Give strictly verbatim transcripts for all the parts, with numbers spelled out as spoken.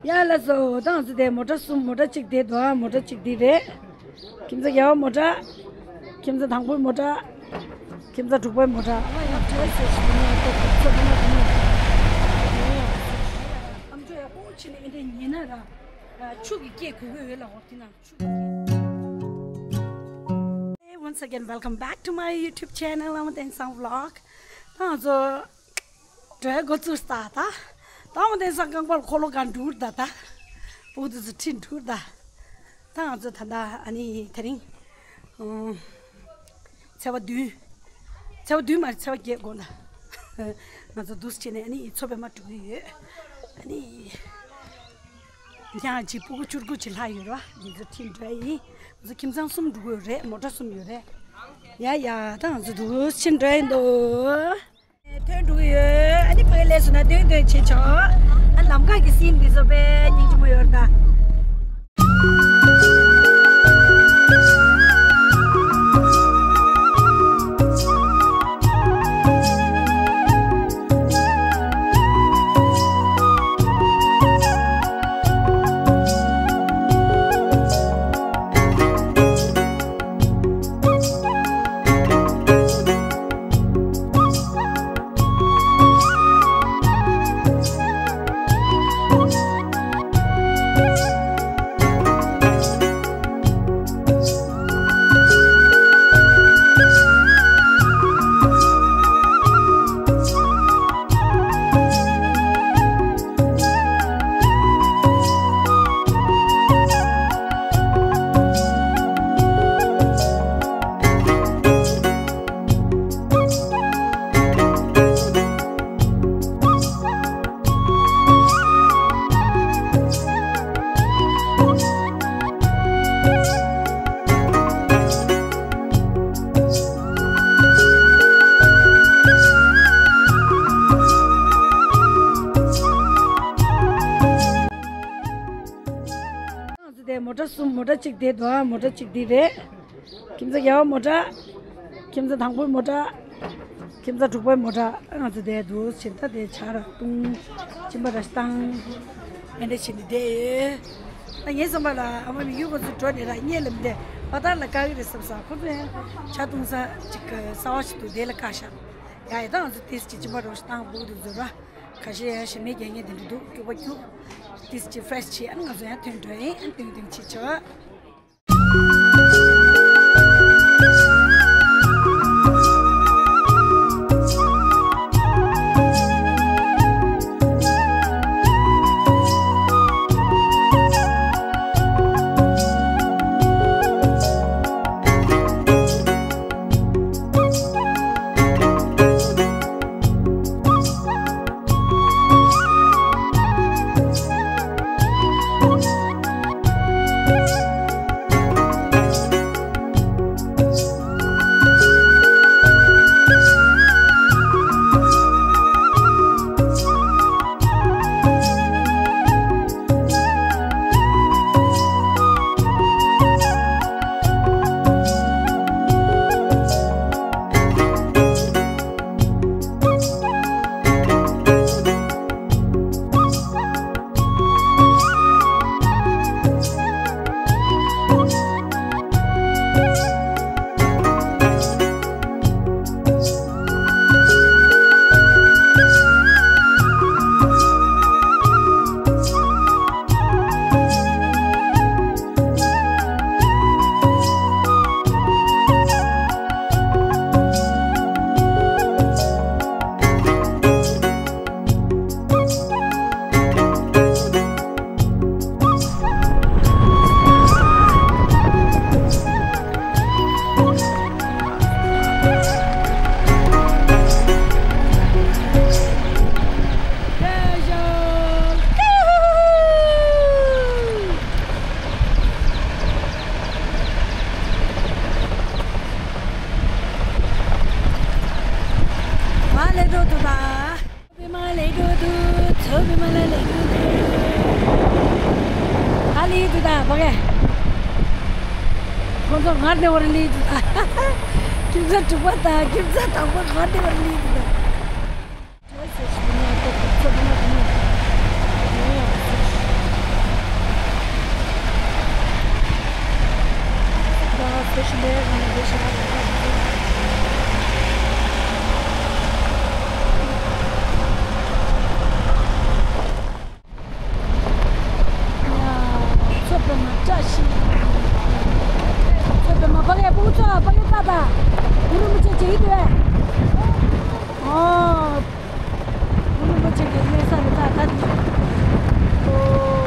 ཡ་ལགས་སོ། ད་ང་ཚོ་དེ་མོ་ཊ་གསུམ། མོ་ཊ་གཅིག་དེ་འདུག་མོ་ཊ་གཅིག་དེ་རེད། ཁྱིམ་ཚང་གཡས་པ་མོ་ཊ། ཁྱིམ་ཚང་དང་པོའི་མོ་ཊ། ཁྱིམ་ཚང་དྲུག་པའི་མོ་ཊ། ཨ་ཡ་བྲོས་ཟེར་ཞིག་ནས་ཏོག་ཏོག་ཚོ་ཕ་མ་དེ་ནས། ཨམ་ཅོག་ཡག་པོ་ཕྱིན་ནས་ཨེ་འདྲ་ཉན་ན་ར། ཆུ་གི་སྐད་གོ་གི་ཡོད་ལ་འོ་དེ་ན་ཆུ་གི་སྐད། Hey, once again, welcome back to my YouTube channel, Amatensan Vlog. ད་ང་ཚོ་འགྲོའི་འགོ་བཙུགས་ས་ད། ད་Amatensan རྐང་པར་འཁོར་ལོ་གང་འགྲུར་ད་ད། བུ་དུ་ཚོ་ཁྲིད་འགྲུར་ད། ད་ང་ཚོ་ད་ད་ཨ་ནི་དེ་རིང་། ཚེས་པ་བདུན། ཚེས་པ་བདུན་མ་རེད། ཚེས་པ་བརྒྱད་དགོངས་ད། ང་ཚོ་འདུག་སེ་བྱས་ནས་ཨ་ནི་མཚོ་པདྨ་འགྲོ་གི་ཡོད། ཨ་ནི། ཡང་གཅིག་ཕྲུ་གུ་བཅུ་དགུ་ཅིག་ལྷག་ཡོད་ར། འདི་ཚོ་ཁྲིད་འགྲོ་ཡིན། ང་ཚོ་ཁྱིམ་ཚང་གསུམ་འགྲོ་གི་ཡོད་རེད། མོ་ཊ་གསུམ་ཡོད་རེད། ཡ་ཡ། ད་ང་ཚོ་འདུག་སེ་ཁྲིད་འགྲོ་ཡིན་འདུག་ཐོན་འགྲོ་གི་ཡོད། ཨ་ནི་ཕ་གི་ལས་སུ་ན་འདོན་འདོན་བྱེད་ཆོག་ཨ་ལམ་ཁ་གི་སིན་འདི་ཚོ་དཔེ་སྙིང་རྗེ་མོ་ཡོད་རེད་ད། ང་ཚོ་དེ་མོ་ཊ་གསུམ། མོ་ཊ་གཅིག་དེ་འདུག་མོ་ཊ་གཅིག་དེ་རེད། ཁྱིམ་ཚང་གཡས་པ་མོ་ཊ། ཁྱིམ་ཚང་དང་པོའི་མོ་ཊ། ཁྱིམ་ཚང་དྲུག་པའི་མོ་ཊ། ང་ཚོ་དེ་འདུག་སེ་ད་དེ་ཆ་ར་བཏུང་། གཅིན་པ་ར་བཏང་། ཨེ་འདྲ་བྱས་ནས་བསྡད་ཡོད། ད་ངའི་བསམ་པ་ལ་ཨ་མ་མི་ཡུལ་ཁོ་ཚོ་འགྲོ་ནས་ར་གཉེན་ལ་མི་བསྡད་པ་ལྟར་ལ་དཀའ་གི་རེད་བསམ་ས། ཁོ་ཚོ་ཡང་ཇ་བཏུང་ས་ཅིག་གསར་པ་ཞིག་འདུག་དེ་ལ་བཀག་ཤག་ཡ་ཡ། ད་ང་ཚོ་ཏིས་ཅིག་གཅིན་པ་རོ་ཞིག་བཏང་འབུག་འདུག་ཟེར་ར། ཁ་ཤས་ཡང་ཞེ་མེད་རྒྱག་མཁན་དེ་འདྲ་འདུག་སྐྱུག་པ་སྐྱུག་ཏིས་ཅིག་ཕེ་རེ་ཤི་བྱས། ཨ་ནི་ང་ཚོ་ཡང་ཐོན་འགྲོ་ཡིན། ཨ་ནི་ཐོན་ཐོན་བྱེད་ཆོག་མ་ལས་འགྲོ་འདུག་ད། པདྨ་ལས་འགྲོ་འདུག་མཚོ་པདྨ་ལ་ལས་འགྲོ་འདུག་ད་ལས་འདུག་ད་ཕ་གི། ཁོང་ཚོ་ངར་བདེ་བར་ལས་འདུག་ད། ཁྱིམ་ཚང་དྲུག་པ་དང་ཁྱིམ་ཚང་དང་པོ་ངར་བདེ་བར་ལས་འདུག་ད། ད་གུ་རུ་མི་ཆེ་ཅིག་ཡིན་ཏེ། ཨོ། གུ་རུ་མི་ཆེ་གི་གནས་ས་རེད་ད་ད། ཨོ།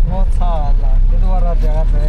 ངོ་ཚ་ལ་ཀི་དུ་བ་ར་དེ་ག་ཚ་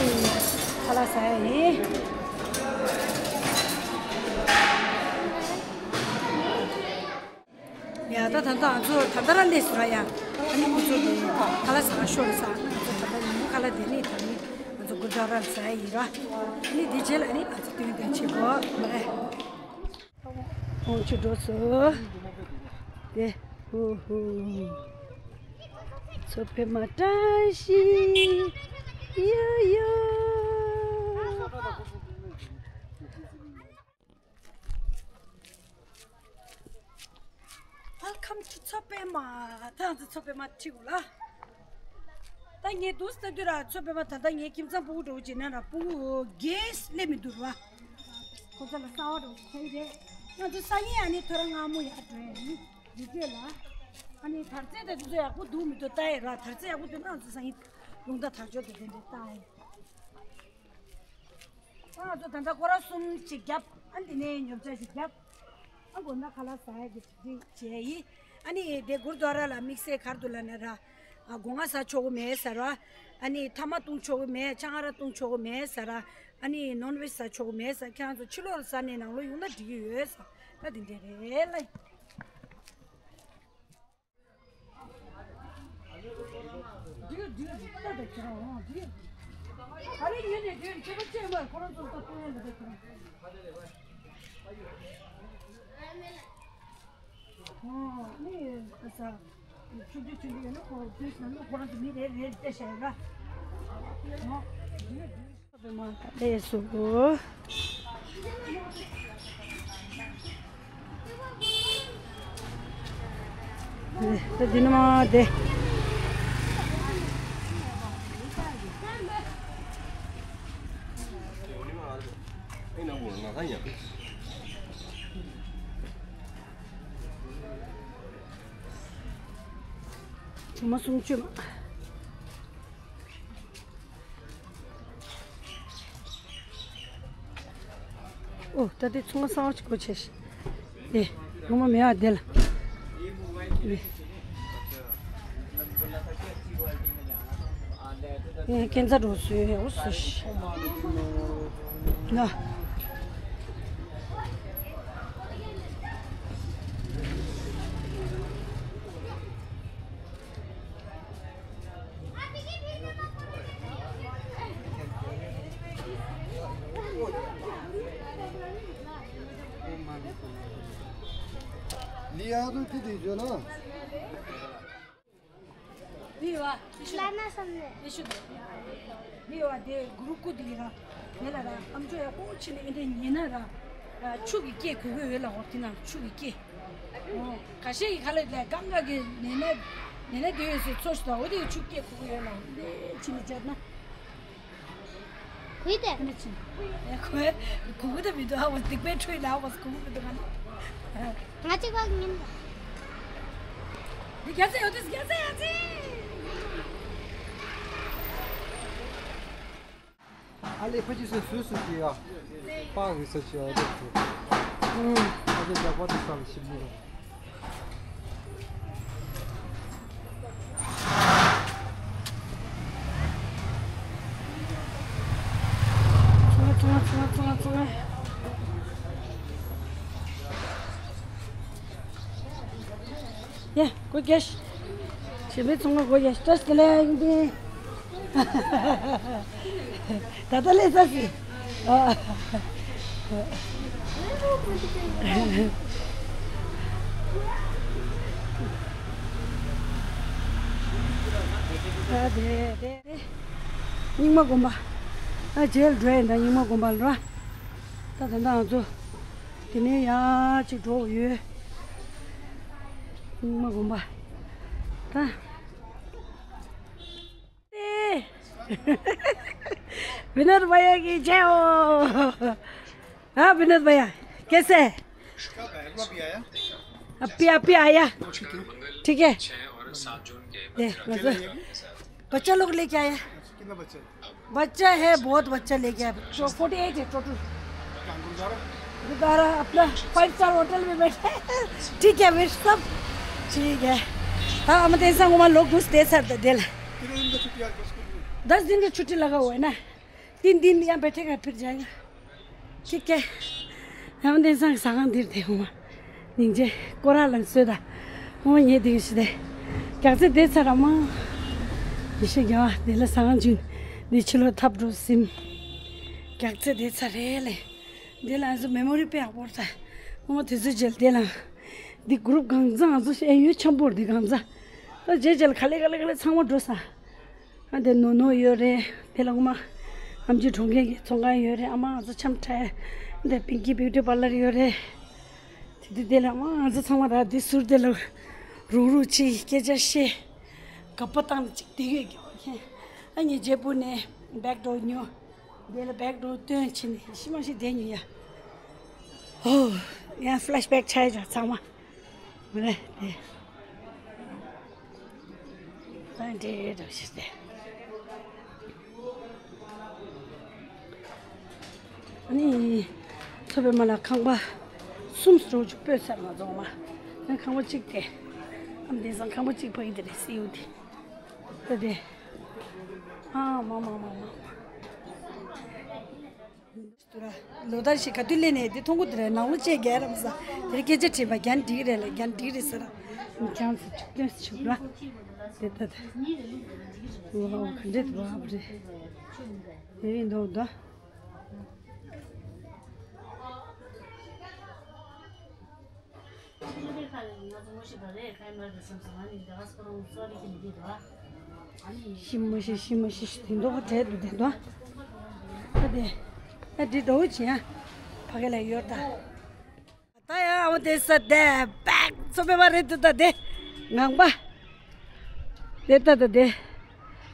ཡིན། ཁ་ལག་ཟ་ཡ་ཡིན། ཡ་ད་ད་ལྟ་ང་ཚོ་ད་ལྟ་ར་སླེབས་སོང་ར་ཡ། ཨ་ནི་ཁོ་ཚོ་གི་ཁ་ལག་ཟ་ག་ཤོག་རེད་ཟ། ང་ཚོ་ད་ལྟ་ཉིན་མོ་ཁ་ལག་དེ་ནས་ད་ནི་ང་ཚོ་གུར་དཀར་ར་ཟ་ཡ་ཡིན་ར། ཨ་ནི་དེ་རྗེས་ལ་ཨ་ནི་ང་ཚོ་སྟོན་སྟོན་བྱེད་དགོས་མ་རེད། ཁོང་ཚོ་འགྲོ་སོང་། དེ་ཧུ་ཧུ། མཚོ་པདྨ་བཀྲ་ཤིས་ཡོ་ཡོ། Welcome to མཚོ་པདྨ། ད་ང་ཚོ་མཚོ་པདྨ་ཁྲིད་དགོས་ལ། ད་ངས་འདུག་ཟེར་དུས་ར་མཚོ་པདྨ་ད་ལྟ་ངའི་ཁྱིམ་ཚང་སྤུ་གུ་འདྲ་བོ་ཅིག་ན་ར་སྤུ་གུ་རྒས་སླེབས་མི་འདུག་ར། ཁོ་ཚོ་ལ་གསར་པ་འདྲ་བོ་ཅིག་ཁྱེར་རེད། ང་ཚོ་སང་ཉིན་ཨ་ནི་ཐོ་རངས་སྔ་མོ་ཡར་འགྲོ་ཡ་ཡིན། འདི་སྐད་ལ། ཨ་ནི་དར་ཚད་དེ་ཚོ་ཡག་པོ་འདུག་མི་འདུག་ལྟ་ཡ་ར། དར་ཚད་ཡག་པོ་འདུག་ན་ང་ཚོ་སང་ཉིན་རླུང་རྟ་དར་ལྕོག་དེ་དེ་འདྲ་ལྟ་ཡ། ང་ཚོ་ད་ལྟ་སྐོར་ར་གསུམ་ཞིག་བརྒྱབ། ཨ་འདི་ནས་ཉོ་ཆ་ཞིག་བརྒྱབ། ཨ་དགོང་དག་ཁ་ལག་ཟ་ཡ་གི་གྲ་སྒྲིག་བྱས་ཡིན། ཨ་ནི་དེ་གུར་དུ་ཝ་ར་ལ་དམིགས་བསལ་ག་རེ་འདུག་ལབ་ན་ར། ཨ་སྒོ་ང་ཟ་ཆོག་གི་མེད་ཟེར་ར། ཨ་ནི་ཐ་མག་བཏུང་ཆོག་གི་མེད། ཆང་ཨ་རག་བཏུང་ཆོག་གི་མེད་ཟེར་ར། ཨ་ནི་ནོན་ཝེཇ་ཟ་ཆོག་གི་མེད་ཟེར། ཁྱེད་རང་ཚོ་ཕྱི་ལོགས་ལ་ཟ་ནས་ནང་ལོགས་ཡོང་ན་འགྲིག་གི་ཡོད་ཟེར། ད་དེ་འདྲ་རེད་ལ། འགྲིག་འགྲིག་ལྟ་དང་ཁྱེད་རང་འོང་འགྲིག་ཨ་རེ་ཉིན་ནས་འགྲིག་ཁྱེད་པ་ཅེས་མ་ཁོ་རང་ཚོ་ལྟ་སྟོན་ཡ་འདི་འདྲ་ཁྱེད་རང་ཨོ་ནི་ཨ་ས་ཆུང་ཆུང་ཆུང་ཆུང་ཡོད་ན་ཁོ་དུས་ན་ནི་ཁོ་རང་ཚོ་མི་རེ་རེ་བལྟས་བྱས་ཡོད་ལ་ཨོ་འགྲིག་འགྲིག་ལས་སུ། ད་འདི་ནི་མ་དེ། ཚང་མ་སུམ་ཅུ་མ། ཨོ་ད་དེ་ཚོང་ཁང་གསར་པ་ཅིག་སྒོ་ཕྱེ་ཤག་ཨེ་ངོ་མ་མེད་ཨ་དེ་ལ། ཨེ་ཨེ་ཁྱེད་ཚ་འགྲོ་སོང་ཨོ་སུ་ཤི་ལ། ལི་ཡ་དུ་ཁི་དི་ཇོ་ན། ལི་ཡ་ལ་ན་སམ་ནེ་ལི་ཤུ་དུ་ལི་ཡ་དེ་གུ་རུ་ཀུ་དི་ར་དེ་ལ་ར་ཨམ་ཅོ་ཡ་ཀོ་ཆི་ནེ་ཨེ་དེ་ཉེ་ན་ར། ཆུ་གི་སྐྱེ་གོ་གི་ཡོད་ལ། འོ་དེ་ནང་ཆུ་གི་སྐྱེ། འོ་ཁ་ཤས་ཀྱི་ཁ་ལ་ལས་གང་ག་གི་ནས་ནས་ནས་ནས་དེ་ཡོད་སའི་མཚོ་ཞིག་དང་། འོ་དེ་གི་ཆུ་སྐྱེ་གོ་གི་ཡོད་ལ། འོ་དེ་ཕྱི་ནས་བཅད་ན། གུས་ཏེ། ཨ་ནི་ཕྱི་ནས་ཁོས་གོ་གི་ད་མི་འདུག་ཨ་བ་སྡིག་པའི་ཁྲོད་ལ་ཨ་བ་གོ་གི་མི་འདུག་ཨ་ནི། ང་གཅིག་པ་ཉིན། འདི་རྒྱ་ཚ་ཡོད་དུས་རྒྱ་ཚ་ཡ་ཚེ། ཨ་ལེ་ཕ་ཅི་སོ་སོ་སོ་ཅི་ཡ། པགས་རིགས་སོ་ཅི་ཡ་རེད་དོ། ཨུམ། ཨ་ཅེ་ཇག་པ་དེ་ས་ལ་ཞིབ་མི་རུང་། ཚོང་ཚོང་ཚོང་ཚོང་ཚོང་། ཡ། སྒོ་རྒྱག་ཞིག་བྱེད་པའི་ཚོང་ཁང་སྒོ་རྒྱག་ཞིག་བཀྲ་ཤིས་བདེ་ལེགས་ཡོང་དུས། ད་ལྟ་སླེབས་ས་ཟིན། ཨ། ད་དེ་དེ་རྙིང་མ་དགོན་པ། ད་རྗེས་ལ་འགྲོ་ཡིན། ད་རྙིང་མ་དགོན་པ་ལ་ར། ད་ད་ད་ང་ཚོ་དེ་ནས་ཡར་ཅིག་འགྲོ་ཡོད། རྙིང་མ་དགོན་པ། ད། विनोद भैया की जय हो। हाँ विनोद भैया, कैसे है? अब भी, आप भी आया। ठीक है। दे, मतलब, बच्चा लोग लेके आया। कितना बच्चा है? बच्चा है, बहुत बच्चा लेके आया। तो फोर्टी एट है टोटल। गुरुद्वारा अपना फाइव स्टार होटल में बैठे हैं। ठीक है, फिर सब ठीक है। हाँ, हम तो ऐसा हुआ, लोग घुस दे सर, दे ला। कितने दिन का छुट्टी आज बस को? दस दिन का छुट्टी लगा हुआ है ना, तीन दिन यहाँ बैठेगा, फिर जाएगा। ठीक है। ཡང་དེང་སང་ཟ་ཁང་འདིར་དེ་ཧུ་མ་སྙིང་རྗེ་སྐོར་ར་ལང་སོས་ད། ཧུ་མ་ཉེ་དེ་ཞི་དེ་རྒྱག་རྩེ་དེ་ཚ་ར་མ། ཡེ་ཤེས་རྒྱལ་བ་དེ་ལ་ཟ་ཁང་ཆུན་འདི་ཕྱི་ལོ་ཐབ་འགྲོ་སིམ། རྒྱག་རྩེ་དེ་ཚ་རེད་ལེ། དེ་ལ་ང་ཚོ་མེ་མོ་རི་དཔེ་ཡག་པོ་རེད་ད། ཧུ་མ་དེ་ཚོ་རྗེས་དེ་ལ། འདི་གུ་རུབ་གང་ཚང་ང་ཚོ་ཨེ་ཡོད་འཆམ་པོ་རེད་འདི་གང་ཚང་། ད་རྗེས་རྗེས་ལ་ག་ལེ་ག་ལེ་ག་ལེ་ཚང་མ་འགྲོ་ས། ཨ་དེ་ནོ་ནོ་ཡོད་རེད། དེ་ལ་ངོ་མ་ཨམ་ཆི་གྲོང་ཁྱེར་གྱི་ཚོང་ཁང་ཡོད་རེད། ཨ་མ་ང་ཚོ་འཆམ་ཁྲལ་དེ་པིང་ཀི་བིའུ་ཊི་པར་ལར་ཡོད་རེད། དེ་དུས་དེ་ལ་ཨ་མ་ང་ཚོ་ཚང་མ་ར་དེ་ཟུར་དེ་ལ་རུག་རུག་ཅིག་སྐད་ཆ་བཤད། ག་པ་བཏང་ཅིག་དེ་ཡོད་ཀྱི་ཨ་ངའི་རྗེས་པུ་ནས་བེག་ཌོར་ཉོ། དེ་ལ་བེག་ཌོར་སྟོན་བྱས་ནས་ཤི་མ་ཤི་བསྡད་ཉོ་ཡ། ཨོ། ཡང་ཕི་ལེ་ཤི་བེག་ཆགས་ཡ་ཚང་མ། མ་རེད་དེ། ད་འདྲེ་འདྲ་ཞིག་སྟེ། ཨ་ནི། མཚོ་པདྨ་ལ་ཁང་པ་གསུམ་སྤྲོ་བཅུ་སྤོས་ཚར་མ་རྫོགས་མ། ཨ་ཁང་པ་གཅིག་དེ། ཨམ་དེང་སང་ཁང་པ་གཅིག་ཕ་གི་དེ་རེད་སེའུ་དེ། ད་དེ། ཨ་མ་མ་མ་མ་མ། ལོ་ལྟར་ཞིག་ག་དུས་སླེབས་ནས་དེ་མཐོང་གི་འདུག་རེད། ནང་ལོ་བཅས་རྒྱལ་རམ་ས། དེར་སྐད་ཆ་དྲིས་པ་རྒྱན་འགྲིག་རེད་ལ་རྒྱན་འགྲིག་རེད་ཟེར། ཁྱང་སུ་ཆུ་ཏོན་སུ་ཆུ་ར། དེ་ལྟ་དེ། ཨོ་ག་འདྲེ་དུ་བ་བ་རེད། དེ་རིང་འདུག་ད། ཤི་མ་ཤི་ཤི་མ་ཤི་ཤི་དེ་འདྲ་བྲལ་འདུག་དེ་འདྲ། ད་དེ་ད་དེ་འདྲ་བོ་བྱེད་ཡ། ཕ་གི་ལ་ཡོད་ད། ད་ཡ་ཨ་མ་དེ་ས་དེ་བེག་མཚོ་པདྨ་རེད་འདུག་ད་དེ་ངང་པ། དེ་ད་ད་དེ་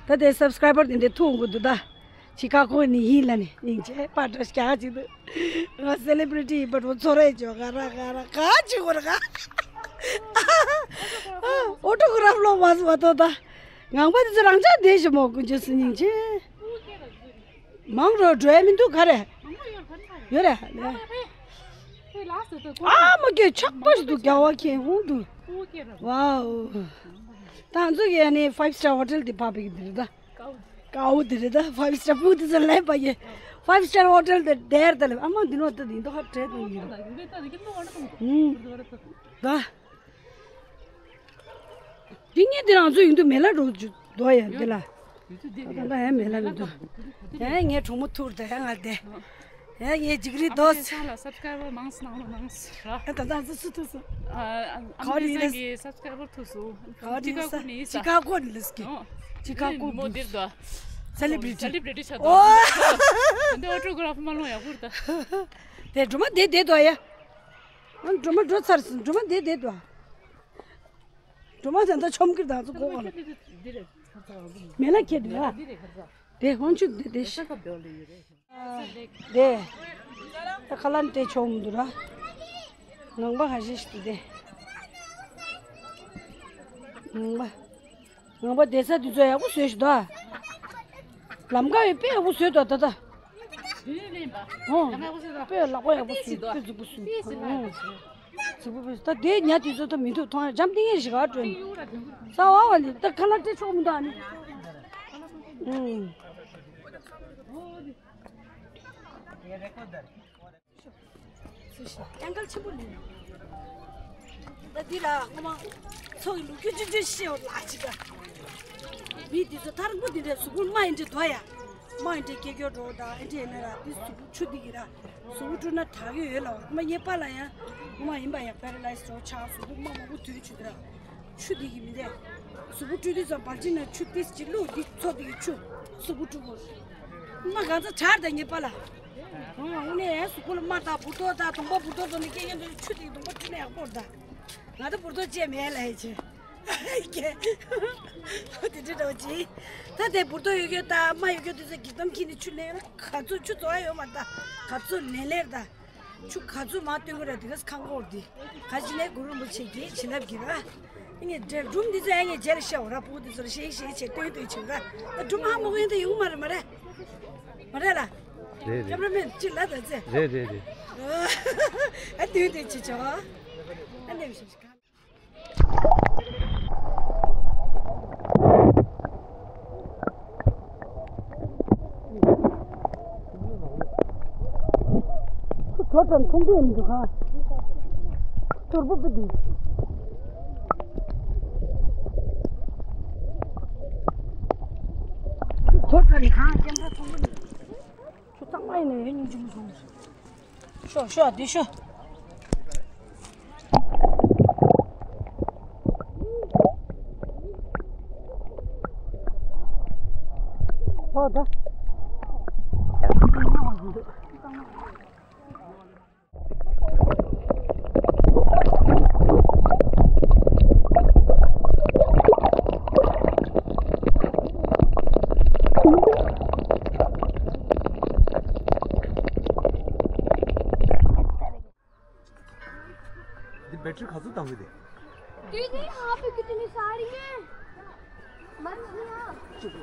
ད་དེ་སབ་སི་ཀ་རའི་བར་དེ་འདྲ་ཐུག་འོང་གི་འདུག་ད། ཅི་ཀ་གོ་ནི་ཡིན་ལ་ནི་སྙིང་རྗེ་པ་འདྲ་སྐྱག་ཅིག་འདུག་ང་སེ་ལེ་བྷི་རི་ཊི་ཡིན་པ་འགྲོ་ཚོ་རེ་ཇོ་ག་ར་ག་ར་ག་ཅི་གོ་ར་ག་ཨོ་ཏོ་གྷ་རབ་ལོ་མ་སུ་བ་ཏོ་ད་ངང་པ་དེ་ཚོ་རང་ཅག་བསྡད་ཞི་མོ་ཀུན་ཅི་སུ་སྙིང་རྗེ། མང་རོ་འགྲོ་ཡ་མི་འདུག་ག་རེ། ཡོད་རེད། ཨ་མ་སྐད་ཆག་པ་ཞིག་འདུག་རྒྱ་བ་ཁྱེད་ཧུང་འདུག་ཝའོ། ད་ང་ཚོ་གི་ཨ་ནི་ཕའིབ་སི་ཊར་ཧོ་ཊེལ་དེ་ཕབ་པའི་གི་འདིར་ད། དཀའ་བོ་དེ་རེད་ད། ཕའིབ་སི་ཊར་ཕུག་དེ་ཚོ་ལས་པ་ཡེ། ཕའིབ་སི་ཊར་ཧོ་ཊེལ་དེ་དེར་ད་ལབ་ཨ་མ་འདི་ནོ་ད་འདི་འདོ་ཧ་བྲལ་དུ་ཡིན། ད། འདི་ངས་འདི་རང་ཚོ་ཡིན་དུ་མེ་ལ་འགྲོ་རྒྱུ་འདོ་ཡ་འདི་ལ། ད་ད་ཡ་མེ་ལ་མི་འདུག་ཡ་ངའི་གྲོགས་མོ་ཐུར་ད་ཡ་ང་དེ། ཡ་ངའི་འཇིགས་རི་ཨ་མ་དོ། དེང་སང་ལ་སབ་སི་ཀ་རའི་བར་མང་སོང་ནང་ལ་མང་སོང་ར། ད་ད་ཚོ་སུ་ཐུག་སོང་། ཨ་ཨ་ག་བ་དེང་སང་གི་སབ་སི་ཀ་རའི་བར་ཐུག་སོང་། ག་བ་ཅི་ཀ་གོ་ནི་ཡིན་ས། ཅི་ཀ་གོ་ནི་ལས་ཀི། ཅི་ཀ་གོ་མོ་འདིར་དོ། སེ་ལི་བྷི་རི་ཊི། སེ་ལི་བྷི་རི་ཊི་ཆགས་འདུག་འདི་ཨོ་ཊོ་གྷ་རབ་མ་ལོང་ཡག་པོ་རེད་ད། དེ་སྒྲོལ་མ་དེ་བསྡད་འདུག་ཡ། ཨ་སྒྲོལ་མ་འགྲོ་ཚར་སོང་། སྒྲོལ་མ་དེ་བསྡད་འདུག་སྒྲོལ་མ་ད་ལྟ་ཆོམ་གིར་དང་ཚོ་གོ་ག་ལ། མེ་ལ་ཁྱེར་འདུག་ཡ། དེ་ཧོན་ཆུ་དེ་དེ་ཤི། དེ། ད་ཁ་ལན་སྤྲད་ཆོག་མི་འདུག་ར། ངང་པ་ཧ་ཤི་ཤི་དེ། ངང་པ། ངང་པ་བསྡད་ས་དེ་ཚོ་ཡག་པོ་བཟོས་ཤི་ད། ལམ་ཁ་ཡི་དཔེ་ཡག་པོ་བཟོས་ད་ད་ད། ཨོ། དཔེ་ལག་པ་ཡག་པོ་བཟོས། དཔེ་རྫིག་པོ་བཟོས། ཨོ། རྫིག་པོ་བཟོས། ད་དེ་ཉ་དེ་ཚོ་ད་མི་འདུག་མཐོང་ཡ་འཇམ་ཐིང་ངེ་ཞིག་ག་སྤྲོད་ནས། ས་བ་བ་ལི་ད་ཁ་ལག་སྤྲད་ཆོག་མི་འདུག་ཨ་ནི། ཨུམ། སྐྱེ་འགལ་ཆེན་པོ་ལས། ད་འདི་ལ་ངོ་མ་ཚོགས་ཀྱི་ལུག་ཁྱུ་ཆུ་ཆུ་ཤེས་ལ་ཅི་ག་མི་འདི་ཚོ་ཐར་མགོ་འདི་འདྲའི་གཟུགས་པོ་མ་ཡིན་འདྲ་འདུག་ཡ། མ་ཡིན་འདྲ་སྐྱེ་སྐྱོ་འགྲོ་ད་ཨེ་འདྲ་ཡིན་ན་ར་འདི་གཟུགས་པོ་ཆུ་འདི་གི་ར་གཟུགས་པོ་བཀྲུས་ན་དྲག་གི་ཡོད་ལ་ངོ་མ་ངའི་པ་ལ་ཡང་ངོ་མ་ཡིན་པ་ཡང་པེ་ར་ལའི་སི་འགྲོ་ཆགས་གཟུགས་པོ་མ་མང་པོ་དུས་ཆུ་འདི་ར་ཆུ་འདི་གི་མི་འདྲ་གཟུགས་པོ་བཀྲུས་དུས་ཙམ་བལ་ཅི་ན་ཆུ་ཏིས་ཅི་ལུག་འདི་ཚོ་འདི་གི་ཆུ་གཟུགས་པོ་བཀྲུས་གོ་མ་གང་ཚ་དྲག་ད་ངའི་པ་ལ། ཨང་། དངོས་གནས་གཟུགས་པོ་ལ་དམར་དང་འབུར་ཏོག་དང་གདོང་པ་འབུར་ཏོག་དང་ནི་སྐྱེ་ཡོན་དུ་ཆུ་དེ་གདོང་པ་བཀྲུས་ན་ཡག་པོ་རེད་ད། ང་ད་འབུར་ཏོག་བཅད་མེད་ལ་ཡ་ཆེ། དེ་འདྲ་འདྲ་བ་ཅི། ད་དེ་འབུར་ཏོག་ཡོད་རྒྱུ་དང་དམར་ཡོད་རྒྱུ་དེ་ཚོ་གི་གཏམ་ཁྱི་ནི་ཆུ་ལེན་ན་ག་ཚོད་ཆུ་བཙོ་བ་ཡོད་མ་རེད་ད། ག་ཚོད་ལེན་ལེར་ད། ཆུ་ག་ཚོད་མ་བཏོན་གི་ར་དེ་ག་ཁང་གོར་དེ། ག་ཅི་ནས་གུ་རུ་རིན་པོ་ཆེ་གི་བྱིན་རླབས་ཀྱིས་ར། ངས་འདྲེ་སྒྲུང་འདི་ཚོ་ཨ་ངས་རྗེས་ལ་བཤད་འོ་ར་ཕྲུ་གུ་འདི་ཚོར་ཤེས་ཤེས་བྱས་སྟོན་སྟོན་བྱེད་ར། ད་སྒྲུང་ཧ་མ་གོ་ཡིན་ད་ཡོང་མ་རེད་མ་རེད། མ་རེད་ལ། རེད་རེད། ཀེམ་ར་མེན་ཅི་ལ་ད་ཚེ། རེད་རེད་རེད། ཨ་སྟོན་སྟོན་བྱེད་ཆོག་ཨ་ནེམ་ཤིག་ཁོ་ཚོ་དང་མཐོང་གི་མི་འདུག་ག་ཐོར་བུ་པི་འདུག་ཁོ་ཚོ་ནི་གང་སྐྱེམས་ཁ་མཐོང་གི་མི་འདུག་ཁྱོད་ཚང་མ་ཡིན་ན་ཡོད་སྙིང་རྗེ་མོ་སོང་། ཤོག་ཤོག་འདི་ཤོག་ཨོ་ད། འདི་བེ་ཊི་རི་ག་ཚོད་བཏང་གི་འདི། དེ་ནི་ཧ་པེ་ཀི་དེ་ནི་ས་རི་ངེ། མ་ཚི་ཡ།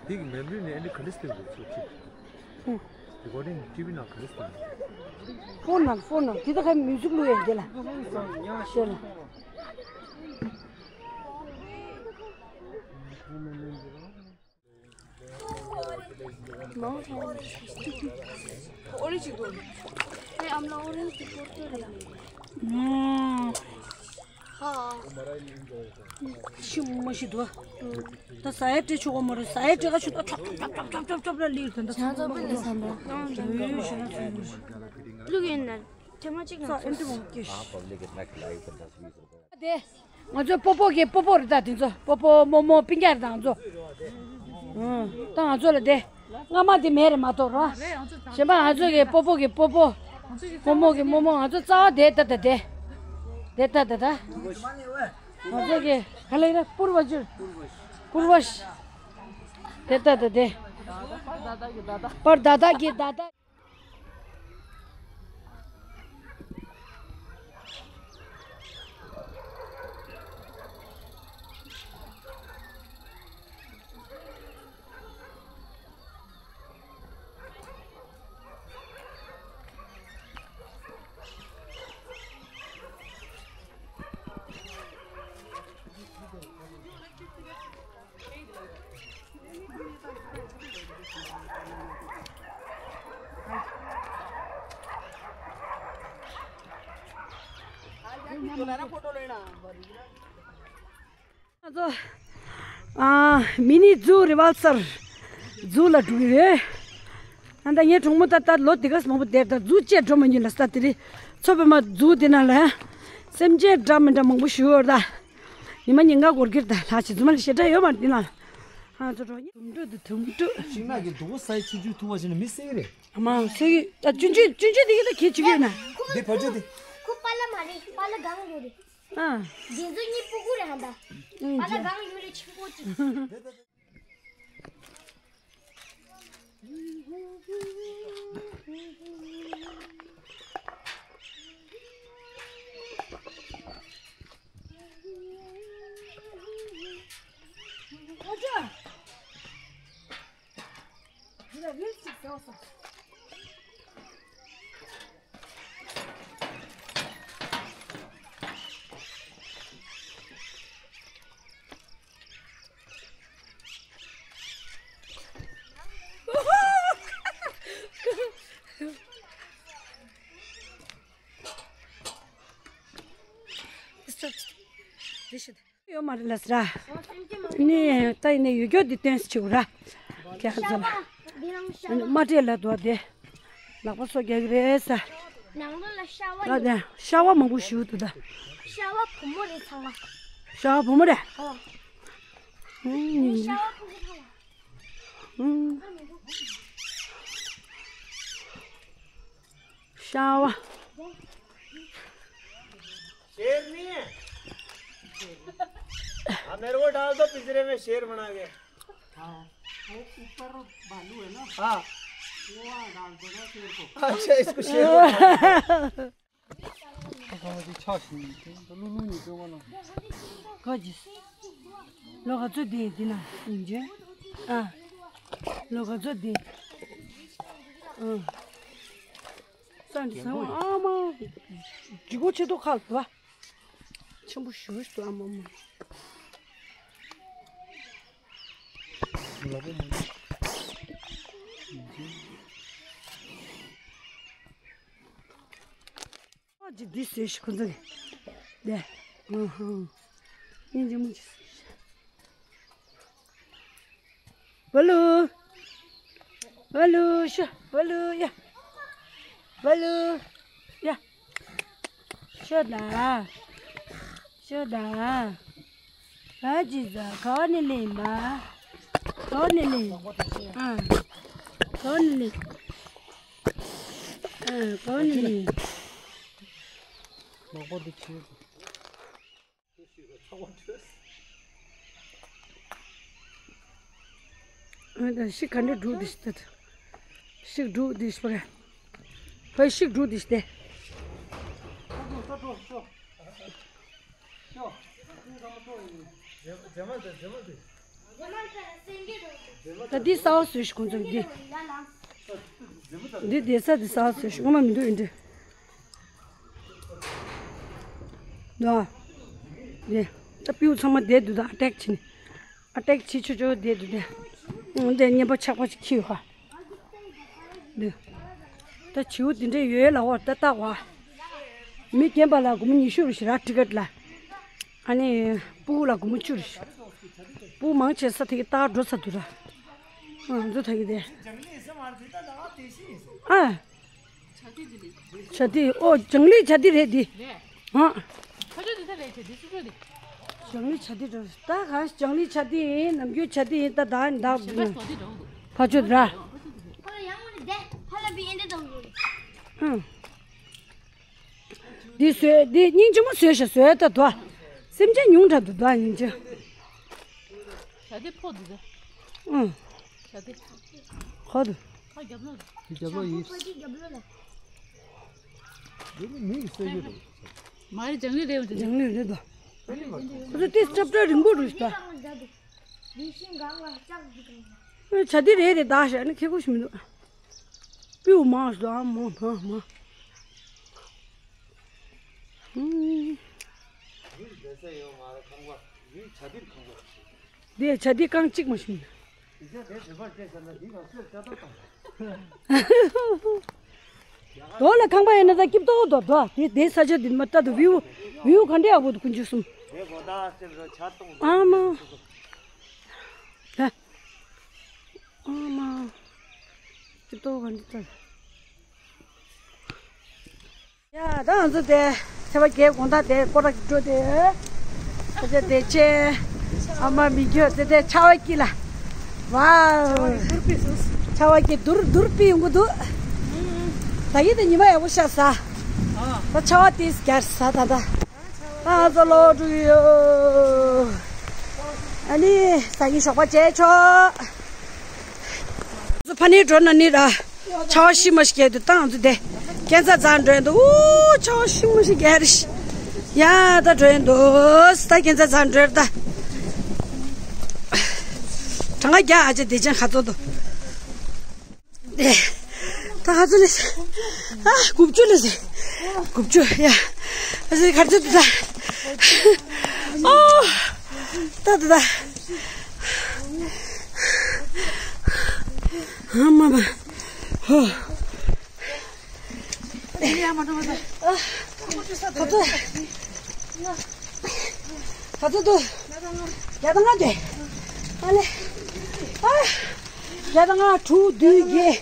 འདི་གི་མེ་མོ་རི་ནི་ཨ་ནི་ག་འདྲ་སྟེར་དགོས་ཚུལ་ཅིག་ཧུམ། རི་ཀོར་ཌིང་ཊི་ཝི་ནང་ག་འདྲ་སྟེར་དགོས། ཕོན་ནང་ཕོན་ནང་དེ་ད་ཁ་མིའུ་ཛིག་བླུག་ཡ་འདི་ལ། ཤེས་ལ། Orange. Hey, I'm not orange. ཤི་མ་ཤི་དོ། ད་ས་ཡ་སྤྲད་ཆོག་གོ་མ་རེད། ས་ཡ་སྤྲད་ག་ཤུ་ད་ཁྲོབ་ཁྲོབ་ཁྲོབ་ཁྲོབ་ཁྲོབ་ལ་ལིར་དེ་འདྲ་ཚང་མ་ལོ་ལུག་ཡིན་ན་ཐེངས་མ་གཅིག་ན་ཚོད། དེ། ང་ཚོའི་སྤོ་སྤོ་གི་སྤོ་སྤོ་རེད་ད་དེ་ཚོ། སྤོ་སྤོ་རྨོ་མོ་སྤུན་ཀྱག་རེད་ད་ང་ཚོ། ཨང་། ད་ང་ཚོ་ལ་དེ། རྔ་མ་དེ་མེད་རེད་མ་གཏོགས་རོ། གཞན་པ་ང་ཚོ་གི་སྤོ་སྤོ་གི་སྤོ་སྤོ། རྨོ་མོ་གི་རྨོ་མོ། ང་ཚོ་རྩ་བ་དེ་ད་ད་དེ། དེ་ད་ད་ད། ང་ཚོ་གི་ག་ལེ་ར་པུར་བ་ཅུར། པུར་བ་ཤ། དེ་ད་ད་དེ། པར་ད་ད་གི་ད་ད། ང་ཚོ་ཨ་མི་ནི་ཛུ་རི་ཝལ་སར་ཛུ་ལ་འགྲོ་གི་རེད། ཨ་ད་ངའི་གྲོགས་མོ་ད་ལྟ་ལོ་འདི་ག་མང་པོ་བསྡད་ད་ཛུ་བཅས་འགྲོ་མ་ཉན་ལ་ས་དེ་རི་ཚོ་པའི་མ་ཛུ་དེ་ན་ལ་སེམས་ཅན་འདྲ་མི་འདྲ་མང་པོ་ཞུ་ཡོད་ད། ཉི་མ་ཉིན་ག་སྒོར་གིར་ད་ལྷ་ཆེ་ཛུ་མ་ལ་ཞེ་དྲག་ཡོད་མ་འདི་ན། ང་ཚོ་རོགས་དུམ་གྲུ་དུ་དུམ་གྲུ། ཤིང་ནགས་ཀྱི་སྡུག་པོ་ས་ཡི་ཆུ་ཆུ་འཐུང་བ་བྱས་ན་མི་སེ་གི་རེད། ཨ་མ་སེ་གི་ད་ཆུན་ཆུན་ཆུན་ཆུན་དེ་གི་ད་ཁྱེད་ཆུ་གི་ན། འདི་བ་ཆུ་དེ། ཁོ་པ་ལ་མ་རེད། པ་ལ་གང་ཡོད་རེད། ཨ། འདི་ཚོ་གཉིས་སྤུ་གུ་རེད་ཧ་ད། ཨ་ལ་གང་ཡོད་རེད་ཆེན་པོ་ཅིག་ཡོད་མ་རེད་ལ་ཟེར། ནི་ད་ཡིན་ནའི་ཡོད་སྐྱོ་འདི་སྟོན་སྲིད་ཆེ་བ་ར། ཁྱེད་ཚོ་ལ། མ་སྤྲད་ལ་དོ་དེ། ལག་པ་སོ་རྒྱག་གི་རེད་ས། ནང་ལོགས་ལ་ཤ་བ་ཡོད། ཤ་བ་མང་པོ་ཞུ་འདུག་ད། ཤ་བ་བུ་མོ་རེད་ཚང་མ། ཤ་བ་བུ་མོ་རེད། ཨོ། ཨུམ། ཤ་བ་བུ་མོ་ཚང་མ། ཨུམ། ཤ་བ། शेर नहीं है। हाँ, मेरे को डाल दो पिंजरे में, शेर बना के। हाँ, वो ऊपर भालू है ना। हाँ। वो वहाँ डाल दो ना शेर को। अच्छा, इसको शेर को डाल दो। ག་ཅི། ལོ་ག་ཚོད་དེ་དེ་ན་ཡིན་ཅེ། ཨ། ལོ་ག་ཚོད་དེ། ཨ། ས་འདི་ཟ་བ་ཨ་མ། ལྗིད་ཁོག་ཆེ་ཏོག་ཁག་ལ་བ། ཆེན་པོ་ཞུ་ཞུ་ཨ་མ་མ། ལ་བ་མ། ཨ་ཅི་འདི་ཟོས་ཤིག་ཁོ་ཚོ་གི། དེ། ཨུ་ཧུ། སྙིང་རྗེ་མོ་ཅིག་ཟོས་ཤིག་བ་ལུ། བ་ལུ་ཤ། བ་ལུ་ཡ། བ་ལུ་ཡ། ཤ་ད། ཤ་ད། ག་ཅི་ཟ་ག་ནི་ལེན་མ། ག་ནི་ལེན། ཨ། ག་ནི་ལེན། ཨ། ག་ནི་ལེན། མག་པ་འདི་ཁྱེར། ཨ་ད་ཤིག་ག་འདྲ་འབྲུག་འདི་ཤི་ད། ཤིག་འབྲུག་འདི་ཤི་པ་རེད། ཕ་ཤིག་འབྲུག་འདི་ཤི་སྟེ། ད་འདི་ས་བ་བཟོས་ཤིག་ཁོང་ཚོ་འདི། འདི་བསྡད་ས་འདི་ས་བ་བཟོས་ཤིག་ངོ་མ་མི་འདུག་ཨིན་འདྲི། འདུག་ཨ། འདི། ད་སྤྲེའུ་ཚང་མ་བསྡད་འདུག་ད་ཨ་ཊེག་བྱེད་ནི། ཨ་ཊེག་བྱེད་ཆོག་ཆོག་བསྡད་འདུག་དེ། འདི་གཉན་པ་ཆག་པ་ཅིག་ཁྱེར་ཡོད་ཧ། འདི། ད་བྱིའུ་འདི་འདྲ་ཡོད་ལ་འོ་ད་ལྟ་བ། མི་རྒན་པ་ལ་སྒོར་མོ་ཉི་ཤུ་རུ་ཞིག་ར་ཊི་ཀེ་ཊི་ལ། ཨ་ནི། སྤུ་གུ་ལ་སྒོར་མོ་བཅུ་རུ་ཞིག་སྤུ་གུ་མང་ཆེ་ས་དེ་གི་ལྟ་ག་འགྲོ་ས་འདུག་ར། ཨ་ང་ཚོ་ད་གི་དེ། ཨ། བྱ་དེ་ཨོ་ལྗང་ལི་བྱ་དེ་རེད་འདི། ཨ། ལྗང་ལི་བྱ་དེ་འགྲོ་ད་ག་ལྗང་ལི་བྱ་དེ་ཡིན་ནམ་རྒྱུན་བྱ་དེ་ཡིན་ད་ད་ད་ཕ་ཆོད་ར། ཨ། འདི་བཟོས་འདི་སྙིང་རྗེ་མོ་བཟོས་ཤག་བཟོས་ད་དོ། སེམས་ཅན་ཉུང་དྲགས་འདུག་དོ་སྙིང་རྗེ། བྱ་དེ་ཕོ་འདུག་ད། ཨ། བྱ་དེ། ཁོ་འདུག་ཁ་རྒྱབ་ལོག་རྒྱབ་ལོག་ཡིན། འདི་ནི་མི་ཡི་སྲོལ་རྒྱུན་རེད། མ་རེད་ལྗང་ལི་རེད་འོ། ལྗང་ལི་རེད་དོ། ཁོ་ཚོ་ཏིས་ཅབ་ཏྲ་རིང་པོ་རུ་ཞིག་ད། བྱ་དེ་རེད་རེད་ད་ཞེས་ནི་ཁེ་གོ་ཞིག་མི་འདུག་སྤུ་གུ་མང་ཞིག་འདུག་ཨ་མ་མ་མ། ཨུམ། འདི་བྱ་དེ་རྐང་གཅིག་མ་ཞིག་མི་འདུག་རྡོ་ལ་ཁང་པ་ཡིན་ན་ད་སྐྱིབ་ཏོག་ཏོ་འདུག་དེ་དེ་ས་ཆ་འདི་མ་ལྟ་དུ་བིའུ་བིའུ་ག་འདྲ་ཡག་པོ་འདུག་དཀོན་མཆོག་གསུམ། ཨ་མ། ད། ཨ་མ། སྐྱིབ་ཏོག་ག་འདྲ་ལྟ། ཡ་ད་ང་ཚོ་དེ་ཚེས་པ་བརྒྱད་དགོང་དག་དེ་སྐོར་ར་འགྲོ་དེ། ཁ་ཆེ་དེ་ཆེ། ཨ་མ་མི་འགྱོད་དེ་དེ་ཆར་པ་སྐྱིད་ལ། ཝའོ། ཆར་པ་གི་རྡུར་རྡུར་པི་ཡོང་གི་འདུག་ད་ཡིན་དུ་ཉི་མ་ཡག་པོ་ཤར་ས། ད་ཆར་པ་ཏིས་རྒྱར་ས་ད་ད། ཨ་ཚོ་ལོ་དྲུག་ཡོད། ཨ་ནི་ས་ཡི་ཞོགས་པ་བྱས་ཆོག་ཚོ་ཕ་ནི་འགྲོ་ན་ནི་ར། ཆར་པ་ཤི་མ་ཤི་གས་དུ་བཏང་ཚོ་དེ། ཁྱེད་ཚ་ཚ་འགྲོ་ཡིན་འདུག་ཨུ་ཆར་པ་ཤི་མ་ཤི་གས་རེ་ཤི། ཡ་ད་འགྲོ་ཡིན་འདུག་ད་ཁྱེད་ཚ་ཚ་འགྲོ་ཡིན་ད། གྲངས་ཀ་རྒྱ་ཨ་ཅེ་བདེ་ཅན་ཁ་ཚོ་འདུག་ད་ཁ་ཚོ་ལས། ཨ་དགུ་བཅུ་ལས། དགུ་བཅུ་ཡ། ཨ་ཟེ་གར་ཚོད་དུ་ད། ཨོ། ད་ད་ད། ཨ་མ་མ། ཧོ། ཨ། ཁ་ཚོད། ག་ཚོད་འདུག་བརྒྱ་དང་ལྔ་དེ། ཨ་ལེ། ཨ། བརྒྱ་དང་ལྔ་དྲུག་བདུན་བརྒྱད།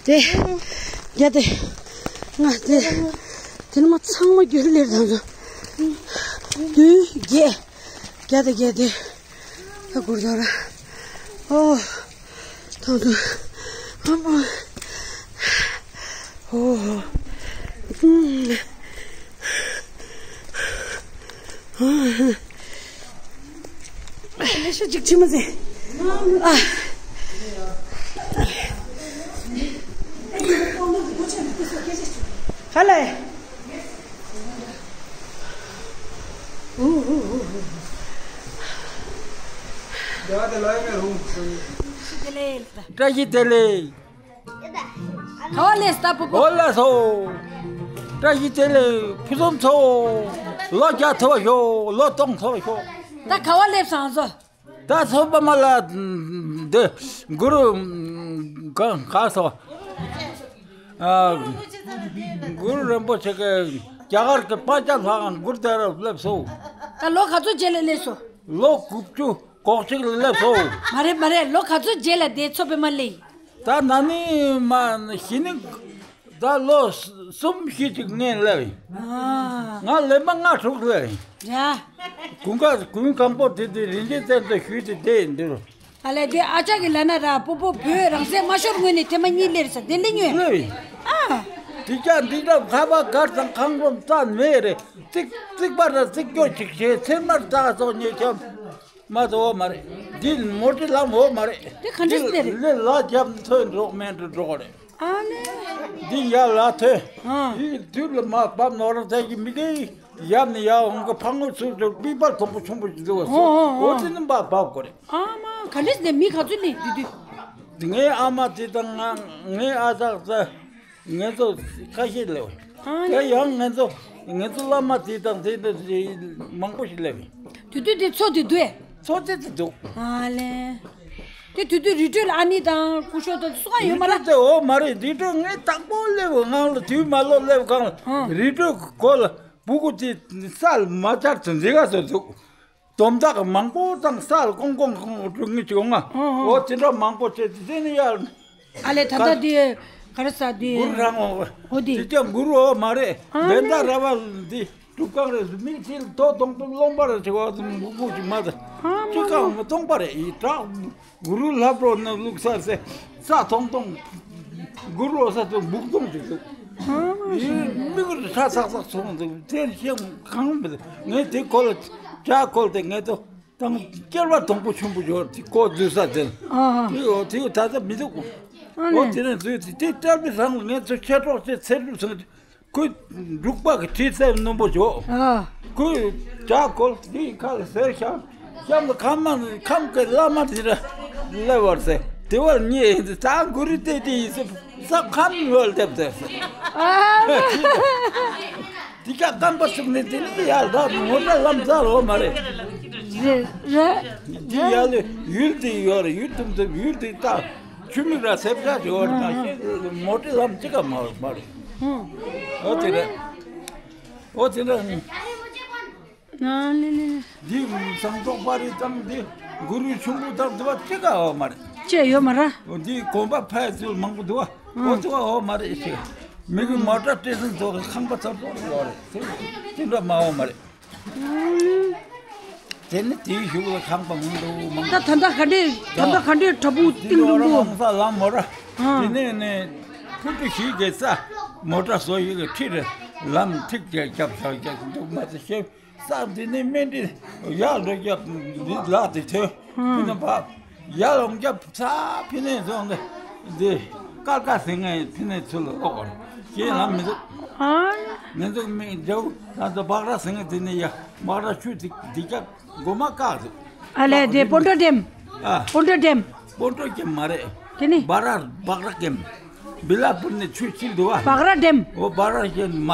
དེ། བརྒྱ་དེ། ལྔ་དེ། དེ་ནི་མ་ཚང་མ་རྒྱུ་ལེར་དང་དུ། བདུན་བརྒྱད། བརྒྱ་དེ་བརྒྱད་དེ། ད་གུར་དང་ར། ཨོ། ཐང་དུ། ཨ་མ། ཨོ། ཨུམ། ཨ། ལས་ཤ་ཅིག་ཆི་མ་ཟེ། ཨ། ཧ་ལེ། བཀྲ་ཤིས་བདེ་ལེགས། ག་བ་ལས་ལྟ་པོ་པོ། འོ་ལགས་སོ། བཀྲ་ཤིས་བདེ་ལེགས་ཕུན་སུམ་ཚོགས། ལོ་བརྒྱ་ཐུབ་པ་ཤོག་ལོ་སྟོང་ཐུབ་པ་ཤོག་ད་ག་བ་སླེབས་སོང་ཟོ། ད་ཚོ་པ་མ་ལ་འདི་གུ་རུ་ག་ག་སོ། ཨ། གུ་རུ་རིན་པོ་ཆེ་གི་རྒྱ་གར་གི་པ་ཅག་ལྷག་གུ་རུ་དེ་རུ་སླེབས་སོ། ད་ལོ་ག་ཚོད་རྗེས་ལ་སླེབས་སོ། ལོ་དགུ་བཅུ་གོ་གཅིག་ལ་སླེབས་སོ། མ་རེད་མ་རེད། ལོ་ག་ཚོད་རྗེས་ལ་དེ་ཚོ་པའི་མ་སླེབས། ད་ན་ནི་མ་གཞི་ནི་ད་ལོ་གསུམ་བཞི་ཅིག་ངས་སླེབས་ཡིན། ཨ། ང་ལེ་མ་ལྔ་དྲུག་སླེབས་ཡིན། ར། དགུན་ཁ་དགུན་གང་པོ་དེ་དེ་རིན་ཆེན་བཙན་དུ་ཞུས་ཏེ་བསྡད་ཡིན་འདིར། ཨ་ལས་དེ་ཨ་ཅག་གི་ལ་ན་ར་པོ་པོ་བོད་རང་སྲས་མ་ཤོར་སྔོན་ནས་ཐེངས་མ་གཉིས་སླེབས་ས་དེ་ལེ་ཉོས། སླེབས་ཡིན། ཨ། དེ་ཅག་འདི་འདྲ་ཁ་པ་གར་དང་ཁང་པ་རྩ་མེད་རེད། ཙིག་ཙིག་པ་ར་ཙིག་སྐྱོ་ཅིག་བྱས་ཚེར་མར་རྩ་སོགས་ཉེ་ཁྱམས། མ་གཏོགས་འོ་མ་རེད། འདི་མོ་ཊའི་ལམ་འོ་མ་རེད། དེ་ག་འདྲ་འདི་ཟེར་རེད། ལས་ལ་རྒྱབ་ཐོན་འགྲོ་མེད་འགྲོ་འགྲོ་རེད། ཨ་ལེ། འདི་ཡར་ལ་ཐོན། ཨ། འདི་དུས་ལ་མ་བབས་ནོར་ཚད་ཀྱི་མི་དེ་ཡར་ནས་ཡར་འོང་གི་ཕ་ངོ་ཚུར་འགྲོ་པི་པར་དོང་པོ་ཆུང་པོ་ཞིག་འདུག་བ། ཨོ་ཨོ་ཨོ། འོ་དེ་ནི་མ་བབས་དགོས་རེད། ཨ་མ་ག་འདྲ་ཟེར་མི་ག་ཚོད་ལས་དུས་དུས། ངའི་ཨ་མ་དེ་དང་ང་ངའི་ཨ་ཅག་ཚ། ངེད་ཚོ་ཁ་ཤས་ལེ། ཨ་དེ་ནི། ཡང་ངེད་ཚོ་ངེད་ཚོ་བླ་མ་དེ་དང་དེ་འདྲ་མང་པོ་ཞིག་ལེ། དུས་དུས་དེ་ཚོ་དུས་དུས། ཚོ་དེ་དེ་འདུག་ཨ་ལེ། དེ་དུས་དུས་རི་ཁྲོད་ལ་ཨ་ནི་དང་སྐུ་ཞབས་དང་སུ་གང་ཡོད་མ་རི་ལ། ཁྲོད་དེ་འོ་མ་རེད། རི་ཁྲོད་ངས་དང་པོ་སླེབས་པ་ང་ལ་དུས་མ་ལོ་སླེབས་གང་ལ། ཨ། རི་ཁྲོད་གོ་ལ་སྤུ་གུ་དེ་ས་ལ་མ་བཅར་དུ་འཛེག་ག་སོ་འདུག་དོམ་དག་མང་པོ་དང་ས་ལ་ཀོང་ཀོང་ཀོང་འགྲོ་ངེས་བྱུང་ང་། ཨོ་ཨོ། འོ་དེ་འདྲ་མང་པོ་བྱས་ཏེ་དེ་ནི་ཡར། ཨ་ལས་ད་ལྟ་དེ་ག་རེ་ཟ་དེ། གུར་རང་འོ། འོ་དེ། དེ་ཀྱང་གུར་འོ་མ་རེད། ཨ་བེན་ད་ནི། ར་བ་འདི་སྒྲུབ་ཁང་རེད། མིག་ཅིག་ཐོ་དོང་དུ་རློན་པ་རེད་ཅེས་འོ་དུ་མུག་མུག་ཅིག་མ་ད། ཨ་ཅི་མ་ཀ་འོ་མ་སྟོང་པ་རེད་ཡི་བྲག་གུ་རུ་ལྷ་པྲོ་ནི་བླུགས་ས་སེ་ས་ཐོང་ཐོང་། གུ་རུ་ས་ཐོང་འབུག་ཐོང་ཅིག་འདུག་ཡིན་མི་གུ་རུ་ས་ཚག་ཚག་སོང་འདུག་དེ་ཤེས་གང་མི་འདུག་ངས་དེ་ཁོ་ལ་ཇ་ཁོལ་ཏེ་ངས་ཏོ་དང་སྐྱེར་བ་དོང་པོ་ཆུང་པོ་ཡོད་དེ་ཁོ་བསྡུས་ས་དེ་ཨ་དེ་ད་ལྟ་མི་འདུག་ཨ་ཨོ་ནི་དེ་ནས་བཟོས་དེ་དེ་སྐྲ་མི་རང་ངས་ཚོ་ཆེ་གྲོགས་ཆེ་ཚེ་རུ་སོང་། ཁོས་འབྲུག་པ་གི་ཁྲིད་ཚད་རྣོན་པོ་བྱོས། ཨ། ཁོས་ཇ་གོལ་དེའི་ཁ་ལ་ཟེར་བཤམས། བཤམས་ལ་ཁམས་མ་ཁམས་ཀྱི་བླ་མ་དེ་ར་སླེབས་པར་ཟེར། དེ་བར་ཉེ་ད་གུ་རུ་ཏེ་ཏེ་ཡིན་ཟེར་ས་ཁམས་ཡོལ་སྡེབ་ཟེར། ཨ། དེ་ཀ་རྐང་པ་བཙུགས་ནས་དེ་ནས་ཡར་ད་ངོ་ད་ལམ་ཟ་རོ་མ་རེད། རེད་རེད། དེ་ཡར་ལས་ཡུལ་དེ་ཡོད་རེད། ཡུལ་དུམ་དུམ་ཡུལ་དེ་ད། ཆུ་མིག་ར་སེབ་ཤ་དེ་བར་མ་ཤེས་མོ་ཊའི་ལམ་གཅིག་ག་མ་མ་རེད། ཨོ་དེ་རེད། ཨོ་དེ་འདྲ། འདི་ཟངས་མདོག་དཔལ་རི་དང་འདི་གུ་རུ་ཆུང་པོ་དང་དེ་བ་གཅིག་ག་ཨོ་མ་རེད། ཅེས་ཡོད་མ་ར། འོ་འདི་གོམ་པ་ཕའི་ཚུལ་མང་པོ་འདུག་བ། ཨོ་དེ་བ་ཨོ་མ་རེད་ཅེས། མི་གི་མོ་ཊ་སྤྲད་ཟིན་ཚོ་གི་ཁང་པ་ཚར་ཚོ་ཡོད་རེད། དེ་འདྲ་མ་ཨོ་མ་རེད། དེ་ནི་དེའི་གཞུག་ལ་ཁང་པ་མང་དུ་མང་ད་ད་ལྟ་ག་འདྲས་ད་ལྟ་ག་འདྲས་དྲ་འབུ་དེ་གཏིང་ནོར་རིང་པོ། ལོང་ས་ལམ་མོ་ར། ཨ། དེ་ནས་ནས་ཕུ་ཏུ་ཞིག་གི་ས་མོ་ཊ་བཟོ་ཡི་གི་ཁྲིར་ལམ་ཐིག་ཅེས་རྒྱབ་ས་རྒྱབ་འདུག་མ་ཚད་ཤེས། ས་འདི་ནས་སྨན་འདི་ཡར་འགྲོ་རྒྱབ་འདི་ལག་དེ་ཐོན། ཕུ་ནུ་བབ། ཡར་ལོང་རྒྱབ་ས་ཕི་ནས་སོང་སྟེ་འདི་ཀར་ཀ་ཟེར་ངས་ཕི་ནས་ཚུར་ལ་ཨོ་གོ་ར་ཁྱེད་ལམ་མི་འདུག་ཨ། མི་འདུག་མི་འཇའ་ད་ཚོ་བག་ར་ཟེར་ངས་འདི་ནས་ཡ་བག་ར་ཆུ་འདི་འདི་རྒྱབ་མགོ་མ་བཀག་འདུག་ཨ་ལས་དེ་སྤོན་ཊ་ཌེམ། ཨ། སྤོན་ཊ་ཌེམ། སྤོན་ཊ་ཌེམ་མ་རེད། དེ་ནི། བག་ར་བག་ར་ཌེམ། བི་ལ་པུར་ནས་ཆུ་ཁྱིལ་འདུག་བ། བག་ར་ཌེམ། ཨོ་བག་ར་ཞེས་མ།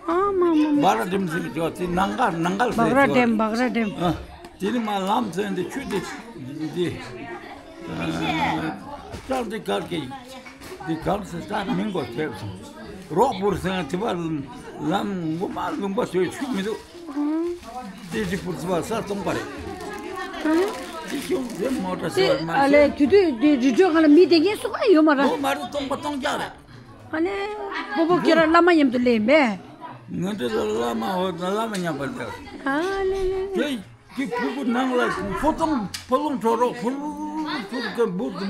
ཨ་མ་མ་མ། བག་ར་ཌེམ་ཟེར་གྱི་ཡོད་དེ་ནང་ག་ནང་ག་ལ་ཟེར་བག་ར་གྱི་ཡོད། ཌེམ་བག་ར་ཌེམ། ཨ། དེ་ནི་མ་ལམ་ཟེར་འདི་ཆུ་དེ་འདི། ཨ། ལྕགས་འདི་གར་གྱི་འདི་གར་ཟེར་ད་མིང་གོ་ཐེབས་སོང་། རོག་པུར་ཟེར་དེ་བ་ལམ་མགོ་མ་ལུང་པ་ཟེར་ཆུ་མི་འདུག་དེ་ཅི་པུར་ཟེར་བ་ས་སྟོང་པ་རེད། དེ་ཅུང་ཟད་མོ་ཊ་ཟེར་བ་མ་ཨ་ཟེར། ལས་དུས་དུས་འདི་རི་ཁྲོད་ཁ་ལ་མི་བསྡད་མཁན་སུ་ག་ཡོད་མ་ར། ཨོ་མ་རེད་སྟོང་པ་སྟོང་རྐྱང་རེད། ཨ་ནི། སྤོ་བོ་ཁྱེད་རང་བླ་མ་མཉམ་དུ་སླེབས་ཡིན་པས། ང་འདི་ལ་བླ་མ་འོ་ན་བླ་མ་མཉམ་པར་སླེབས། ཨ་ནི་ནི། དེ་དེ་ཕུ་གུ་ནང་ལ་ཕོ་ཐོང་ཕོ་ལོང་འཕྲོ་རོག་ཕུ་རུ་རུ་རུ་ཕུ་རུ་ཀ་འབུ་དུ་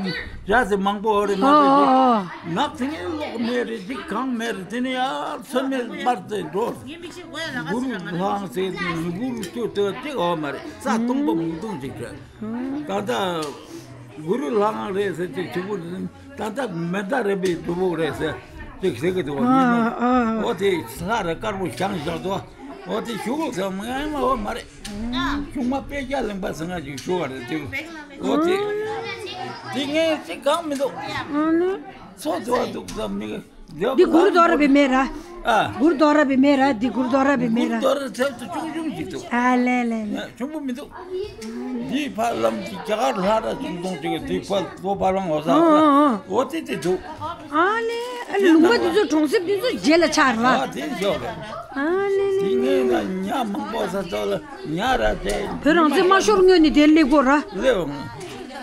ཡ་ཟེ་མང་པོ་འོ་རེ་ཨོ་ནག་ཨོ་ཨོ། ནག་དེ་ནས་གློག་མེད་རེད་དེ་གང་མེད་རེད་དེ་ནས་ཡར་ཚོད་མེད་པར་དེ་འགྲོ། གུ་རུ་ལྷང་ཟེ་གུ་རུ་ཏུ་ཏུ་དེ་འོ་མ་རེད་ས་སྟོང་པོ་མུ་དུང་ཅིག་རེད། ད་ལྟ་གུ་རུ་ལྷ་ཁང་རེད་ཟེར་ཅིག་ཆུ་བུར་ད་ལྟ་མེ་མདའ་རེད་པའི་སྒྲུབ་ཕུག་རེད་ཟེར་ཅིག་ཟེར་གི་འདུག་བ་མིན་ནོ། ཨ་ཨ། འོ་དེ་ས་རེ་དཀར་པོ་བཞེངས་བཞག་འདུག་འོ་དེ་ཞུ་གོ་ཟེར་མ་ཡང་མ་འོ་མ་རེད། ཆུང་མ་དཔེ་རྒྱ་གླིང་པ་ཟེར་ང་ཅིག་ཞུ་བ་རེད་དེ། འོ་དེ་དེ་ངས་ཅིག་གང་མི་འདུག་ཨ་ནི། ཚོ་ཚོ་འདུག་ཟེར་མི། འདི་གུ་རུ་དོ་ར་བི་མེ་ར། ཨ། གུ་རུ་དོ་ར་བི་མེ་ར་འདི་གུ་རུ་དོ་ར་བི་མེ་ར། གུ་རུ་དོ་ར་ཚབ་ཏུ་ཆུང་ཆུང་ཞིག་འདུག་ཨ་ལེ་ལེ་ལེ། ཆུང་པོ་མི་འདུག་འདིའི་ཕར་ལམ་གྱི་རྒྱ་གར་ལྷ་ར་ཆུང་ཆུང་ཅིག་འདིའི་ཕར་ལོ་བ་ལང་འོ་ཟ། ཨ་ཨ་ཨ། འོ་དེ་དེ་འདུག་ཨ་ལེ་ཨ་ལེ་ལུང་པ་འདི་ཚོ་གྲོང་གསེབ་འདི་ཚོ་རྗེས་ལ་ཆགས་ར། ཨ་དེ་ཤོག་རེད། ཨ་ལེ་དེ་ལེ་ངས་ན་ཉ་མང་པོ་ཟ་ཚོ་ལ་ཉ་ར་དེ། བོད་རང་བཙན་མ་ཤོར་སྔོན་ནས་དེར་སླེབས་དགོས་ར། སླེབས་འོང་།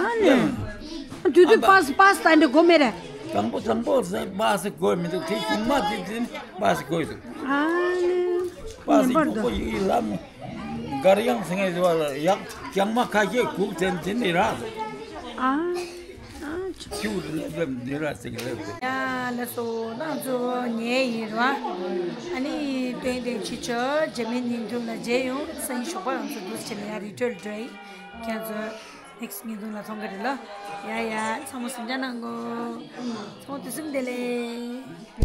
ཨ་ལེ། སླེབས་འོང་། དུས་དུས་པཱ་སི་པཱ་སི་ད་འདྲ་དགོས་མེད་རེད། དང་པོ་དང་པོ་ཟེར་པཱ་སི་དགོས་མི་འདུག་དེ་གཞུག་མ་དེ་དེ་པཱ་སི་དགོས་འདུག་ཨ་ནི། པཱ་སི་ཉན་པར་གཞུག་པོ་འདུག་ཡིག་ལམ་གར་ཡང་ཟེར་ངེས་ཟེར་བ་ལ་ཡག་རྐྱང་མ་ཁ་ཤས་གུག་དེ་དེ་ནི་རག་ཨ་ཨ་ཅི། ཁྱུ་ལེབ་ལེབ་འདི་ར་ཟེར་གི་ལེབ་ཟེར། ཡ་ལགས་སོ་ང་ཚོ་ཉལ་ཡིན་ར། ཨ་ནི་ཏན་ཏན་ཕྱི་ཆ་རྗེས་མའི་ཉིན་ཐུང་ལ་མཇལ་ཡོང་། སང་ཉིན་ཞོགས་པ་ང་ཚོ་འདུག་སེ་བྱས་ནས་ཡ་རི་ཁྲོད་ལ་འགྲོ་ཡིན། ཁྱེད་ཚོ་ནེག་སི་ཉིན་ཐུང་ལ་མཐོང་གི་རེད་ལ། ཡ་ཡ་ཚང་མ་གཟིམ་འཇག་གནང་གོ་ཚང་མ་དུས་གསུམ་བདེ་ལེགས།